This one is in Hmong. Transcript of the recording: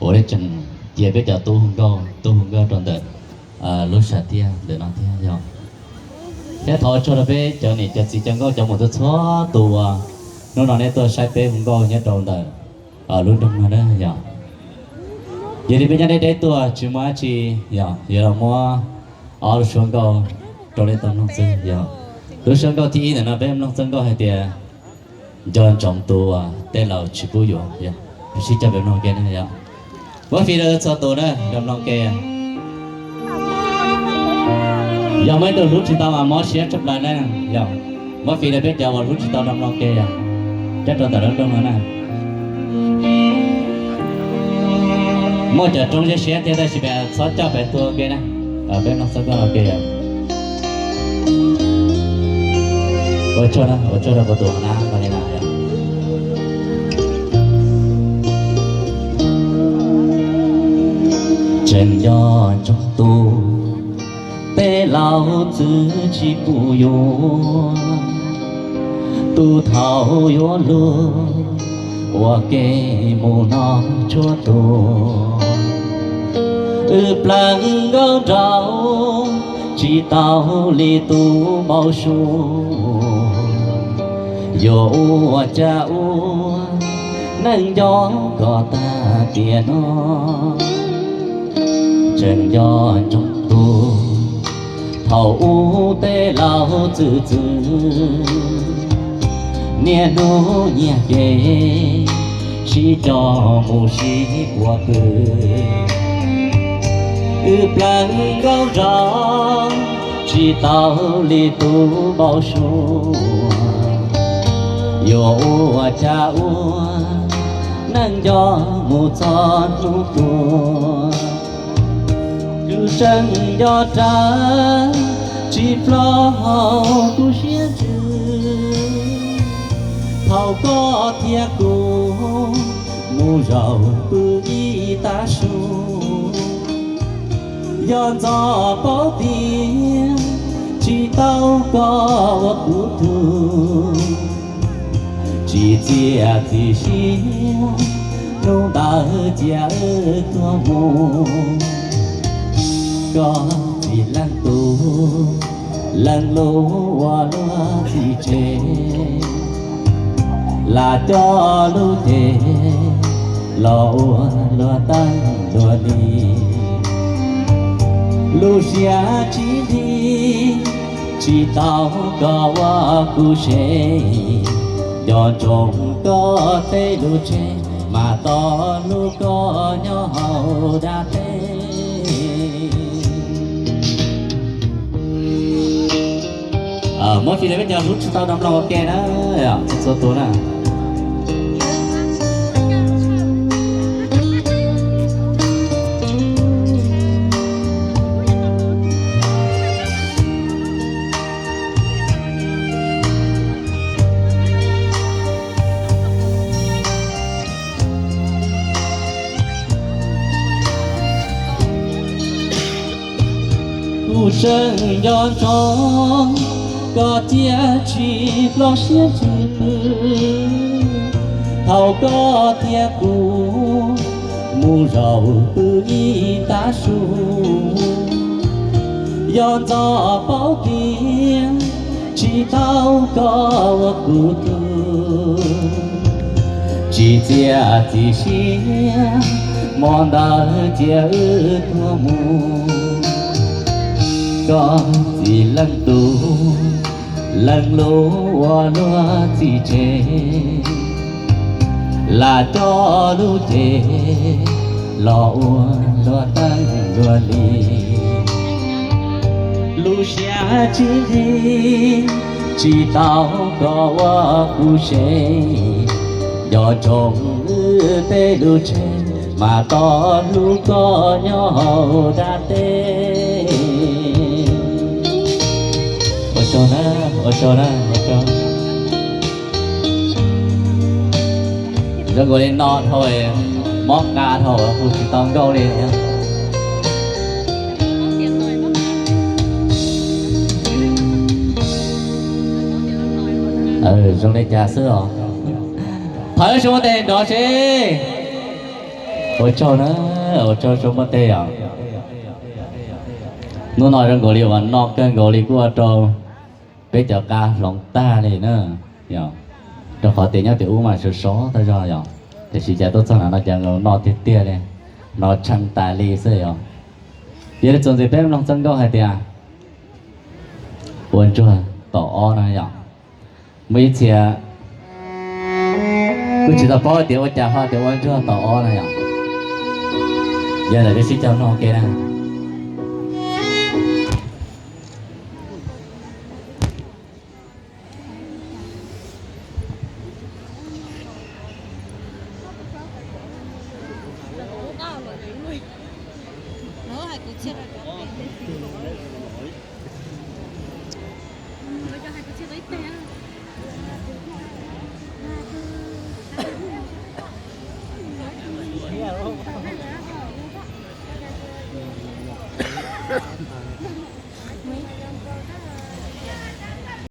Ua li tseem cia peb cov tub hu nkauj, tub hu nkauj rau ntawm lub sam thiaj ntawm no thiab yog. Thiab thov ua tsaug rau peb cov niam cov txiv cov nkauj cov muam txhua txhua tus uas hnub no nej tuaj saib peb hu nkauj nyob rau ntawm lub nroog no na yog. Yog li peb nyob deb deb tuaj tsis muaj dab tsi, yog yuav los muab ob lub suab nkauj rau nej tau mloog xwb yog. Lub suab nkauj thib ib ntawm no peb mloog txoj nkauj hais tias nco ntsoov tus uas tej laus tsis pub yuav, sib coj peb mloog ke na yog. Muab fij rau txhua tus na nrog mloog ke. Yog muaj ib tug hlub tsis tau mas mob siab tshaj plaws na yog. Muab fij rau peb cov uas hlub tsis tau nrog mloog ke yog, coj rau ntawm lub nroog no na. Muaj cov roob siab siab thiab tab sis peb txhob coj peb tuaj ua ke na. Peb mloog txoj nkauj ua ke yog. Ua tsaug, ua tsaug rau kuv tus na, li na yog. Tseem nco ntsoov tus tej laus txwv tsis pub yuav, tus thaum yuav luag ua ke mus no tshuav tuag. Wb plawv nkauj nraug tsis tau li tus npau suav, yuav ua cas ua neej nco kom tag tiam no. Tseem nco ntsoov tus thaum ub tej laus txwv txwv, niaj hnub nyiag kev sib coj mus sib puag pw. Wb plawv nkauj nraug tsis tau li tus npau suav, yuav ua cas ua neej nco mus txog hnub tuag. Kuv tseem nco rawv tsis ploj hauv kuv siab ntsws, thaum koj thiab kuv mus zaum pw ib tav su. Yog ntxov paub tias tsis tau koj ua kuv tug, tsis txiav txim siab hnub ntawd cia wb tuag mus. Koj txiv leej tub, leej lub ua luag txiv tseg, lam coj lub cev los ua luag teeb luag li. Lub siab tsis nti, tsis tau koj ua kuv sev, nco ntsoov koj tej lub tsev, mas tos hlub koj nyob hauv dab teb. Muab fij rau peb cov hlub tsis tau nrog mloog ua ke na, txhua txhua tus na. Kuv tseem nco ntsoov koj cia tsis ploj siab ntsws, thaum koj thiab kuv mus zaum pw ib tav su. Yog ntxov paub tias tsis tau koj ua kuv tug, tsis txiav txim siab, hmo ntawd cia wb tuag mus. Koj txiv leej tub, leej lub ua luag txiv tseg, lam coj lub cev los ua luag teeb luag li. Lub siab tsis nti, tsis tau koj ua kuv sev, nco ntsoov wb tej lub tsev, mas tos hlub koj nyob hauv dab teb. Ua tsaug na, ua tsaug na, ua tsaug. Zoo nkaus li no dhau, mob nqa dhau hu tsis tau nkauj li. Zoo li cas xwb os. Thov ib suab tes nrov seb. Ua tsaug na, ua tsaug tsob muab teb yom. Hnub no zoo nkaus li uas no kawg nkaus li kuj ua rau peb cov qab hloov tag li na yom. Rau qhov tias nyob tim ub mas sov sov tag zog yom, tiam sis cas tuaj txog no no cas nkaus noj tiag tiag li, no tshee tas li xwb yom. Yog li txuas ntxiv peb mloog txoj nkauj hais tias ua ntsuag tom ob no yom. Muaj ib txhia kuj tsis tau paub tias ua cas ho tias ua ntsuag tom ob no yom. Yog li peb sib caug mloog ua ke na.